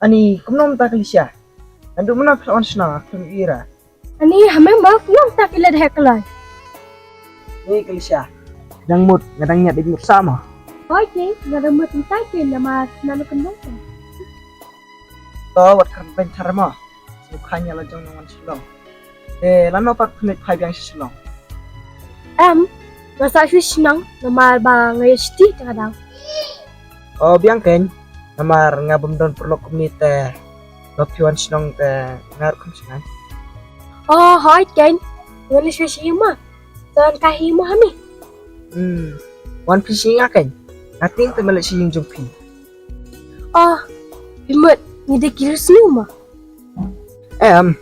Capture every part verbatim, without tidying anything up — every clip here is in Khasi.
Ani, kumno mynta Kalisha? Naduh mynno phi la wan shnong, khlem ïohi ruh. Ani, ha me mo kumno mynta phi la dep kloi? Ni Kalisha, dang mut, nga dang ñiad ïa mut sa mo. Hooid, nga dang mut mynta kein namar nano kynduh. To wat kren beiñ thar mo. Sngewkha ïa la jong nong wan shnong. Te lano pat phi leit phai biang sha shnong? Em, nga sa shu shnong namar ba nga ïa shuti te nga dang. O biang kein, namar nga bym don paralok kumne te ba phi wan shnong te nga ruh kham shngaiñ. O hooid kein, nga leit sha shnong ma. Te wan ka hi mo ha me? Hmm, wan phi sha nga kein. Nga tieng te me leit sha ïing jong phi. O, phi mut ngi dei ki riewsniew mo? Em,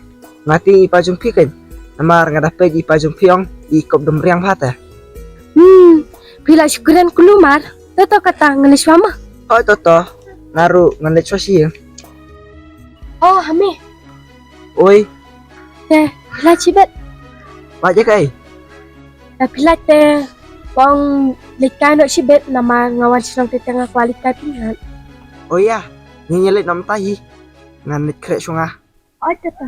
nga tieng i pa jong phi kein. Namar nga da peit i pa jong phi ong i kop dum riang bha te. Hmm, phi la shu kren kulmar. To to kata ngan leit shuwa mo. Hooid to to. Nga ruh ngan leit shuwa sha ïing. O, ha me. Oi. Te, phi lait shibit? Lait ïa kaei? Te phi lait te, phi ong leit kai noh shibit namar nga wan shnong te te nga kwah leit kai pynïaid. O ïa, ngin ïa leit noh mynta hi. Ngan leit khreh shuwa nga. Oi, to to.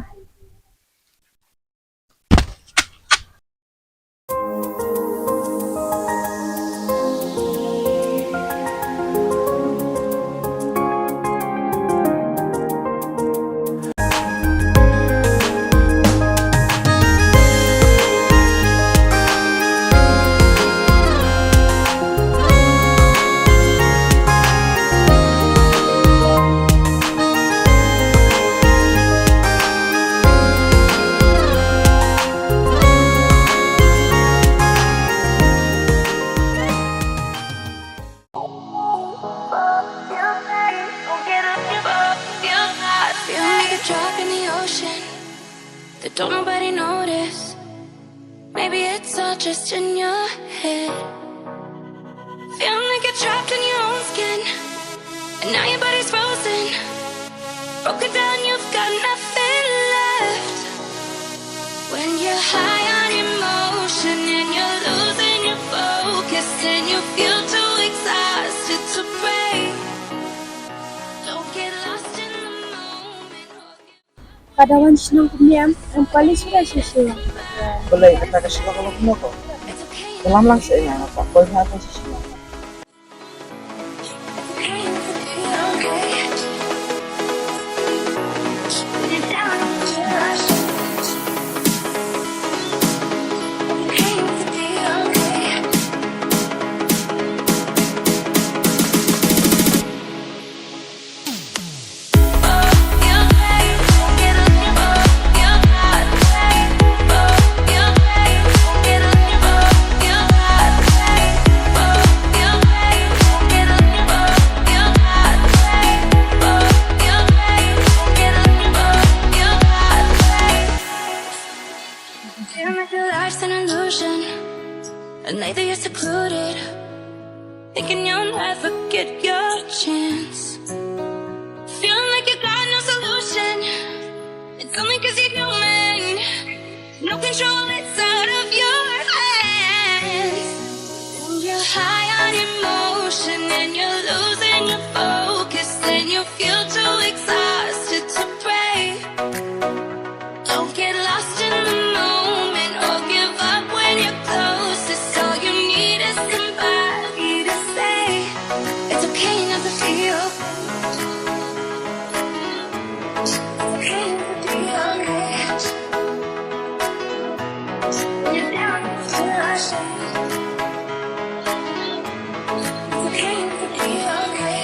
Feel like a drop in the ocean that don't nobody notice. Maybe it's all just in your head. Feeling like you're trapped in your own skin, and now your body's frozen. Broken down, you've got nothing left. When you're high on emotion and you're losing your focus, and you feel too exhausted to break. Don't get lost in the moment. Ka da wan shnong kumne em, em kwah leit shuwa sha shnong. Balei kata ka shnong ka long kumno ko? Ka lam lang sha ïa nga, nga kwah kol ha ka sha shnong. Feel like your life's an illusion, and lately you're secluded. Thinking you'll never get your chance. Feeling like you got no solution. It's only 'cause you're human. No control, it's out of your hands. When you're high on emotion and you're losing your focus, and you feel too exhausted to break. Don't get lost in the moment or give up when you're closest. All you need is somebody to say, "It's okay not to feel." It's okay not to be okay. When you're down, feel ashamed. It's okay not to be okay.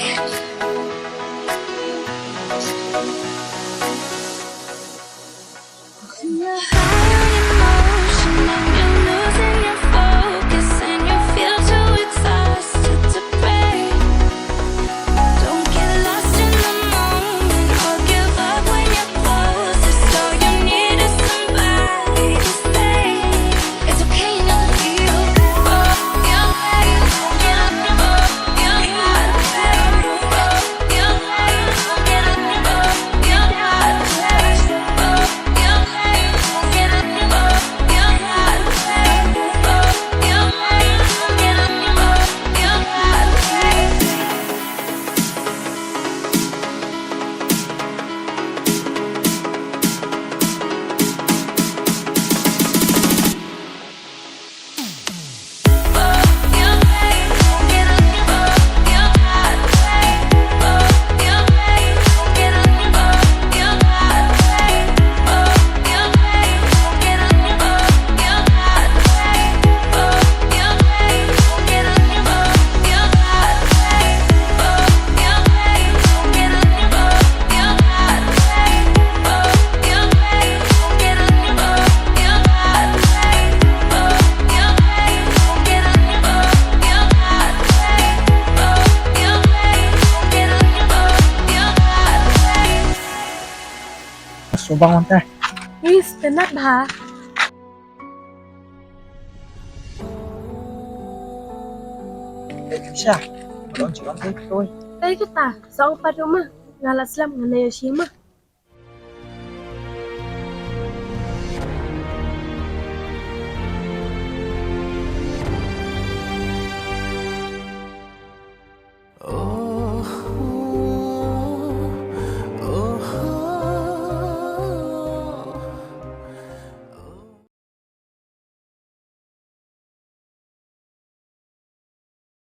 Sngewbha wan te. Is, tenat bha. Sha, don chi wan te toi. Tai kata, sa u pat ma. Nga la slem nga na ya shi ma.